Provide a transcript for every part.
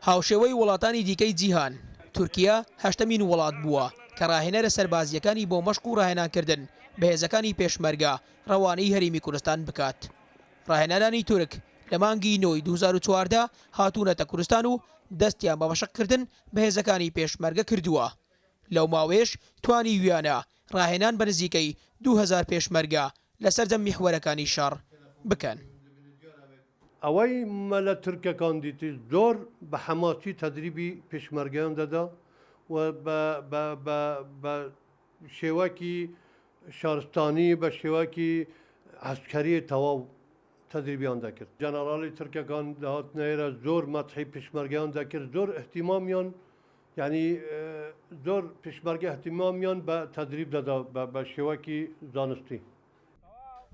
هاوشێوەی وڵاتانی دیکەی جیهان، تورکیا هەشتەمین وڵات بووە کە ڕاهێنەرە سەربازییەکانی بۆ مەشق و ڕاهێنانکردن بە هێزەکانی پێشمەرگە ڕەوانەی هەرێمی کوردستان بکات. ڕاهێنەرانی تورک لە مانگی نۆی 2014 هاتوونەتە کوردستان و دەستیان بە مەشقکردن بە هێزەکانی پێشمەرگە کردووە. لەو ماوەیەش توانیویانە ڕاهێنان بە نزیکەی 2000 پێشمەرگە لە سەرجەم میحوەرەکانی شەڕ بکەن. ئەوەی مە لە تورکەکان دیتی زۆر بە حەماسی تەدریبی پێشمەرگەیان دەدا و بە بە بە بە شێوەکی شارستانی بە شێوەکی عەسکەری تەواو تەدریبیان دەکرد. جەنەڕاڵی تورکەکان دەهاتنە ئێرە زۆر مەدحی پێشمەرگەیان دەکرد زۆر ئیهتیمامیان یانی زۆر پێشمەرگە ئیهتیمامیان بە تەدریب دەدا بە شێوەکی زانستی.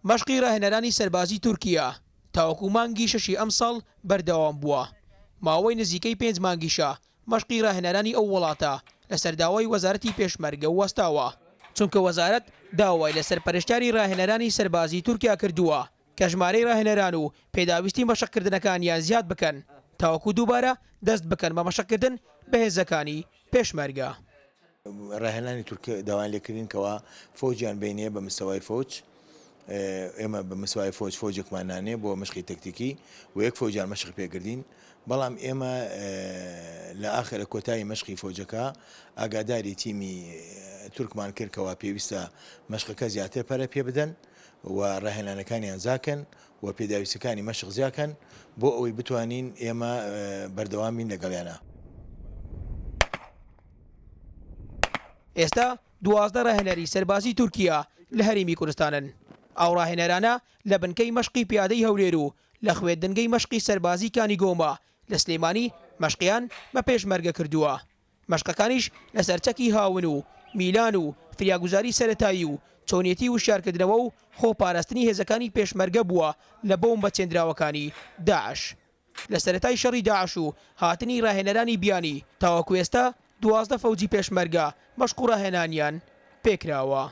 مەشقی راهێنەرانی سەربازی تورکیا تاوەکو مانگی شەشی ئەمساڵ بەردەوام بووە، ماوەی نزیکەی پێنج مانگیشە مەشقی راهێنەرانی ئەو وڵاتە لەسەر داوای وەزارەتی پێشمەرگە وەستاوە، چونکە وەزارەت داوای لە سەرپەرشتیاری راهێنەرانی سەربازی تورکیا کردووە کە ژمارەی راهێنەران و پێداویستی مەشقکردنەکانیان زیاد بکەن تاوەکو دووبارە دەست بکەن بە مەشقکردن بە هێزەکانی پێشمەرگە. ڕاهێنانی تورک داوایان لێکردین کەوا فەوجیان بینێ بە مستەوای فەوج ئێمە بە مستەوای فەوج فەوجێکمان نانێ بۆ مەشقی تەکتیکی و یەک فەوجیان مەشق پێکردین بەڵام ئێمە لە ئاخر لە کۆتایی مەشقی فەوجەکە ئاگاداری تیمی تورکمان کرد کەوا پێویستە مەشقەکە زیاتر پەرە پێ بدەن و ڕاهێنانەکانیان زاکەن و پێداویستەکانی مەشق زیاکەن بۆ ئەوەی بتوانین ئێمە بەردەوام بین لەگەڵیانە. ئێستا 12 ڕاهێنەری سەربازی تورکیا لە هەرێمی کوردستانن، ئەو ڕاهێنەرانە لە بنکەی مەشقی پیادەی هەولێر و لە خوێندنگەی مەشقی سەربازی کانیگۆمە لە سلێمانی مەشقیان بە پێشمەرگە کردووە. مەشقەکانیش لەسەر چەکی هاون و میلان و فریاگوزاری سەرەتایی و چۆنیەتی وشیارکردنەوە و خۆپاراستنی هێزەکانی پێشمەرگە بووە لە بۆمبە چێندراوەکانی داعش. لە سەرەتای شەڕی داعش و هاتنی راهێنەرانی بیانی تاوەکو ئێستا 12 فەوجی پێشمەرگە مەشق و راهێنانیان پێکراوە.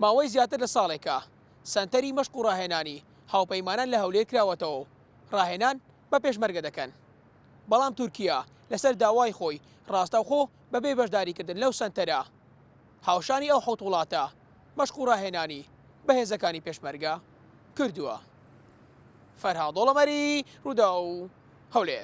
ماوەی زیاتر لە ساڵێکە سەنتەری مەشق و ڕاهێنانی هاوپەیمانان لە هەولێر کراوەتەوە و ڕاهێنان بە پێشمەرگە دەکەن، بەڵام تورکیا لەسەر داوای خۆی ڕاستەوخۆ بەبێ بەشداریکردن لەو سەنتەرە هاوشانی ئەو حەوت وڵاتە مەشق و ڕاهێنانی بە هێزەکانی پێشمەرگە کردووە. فەرهاد دۆڵەمەری، رووداو، هەولێر.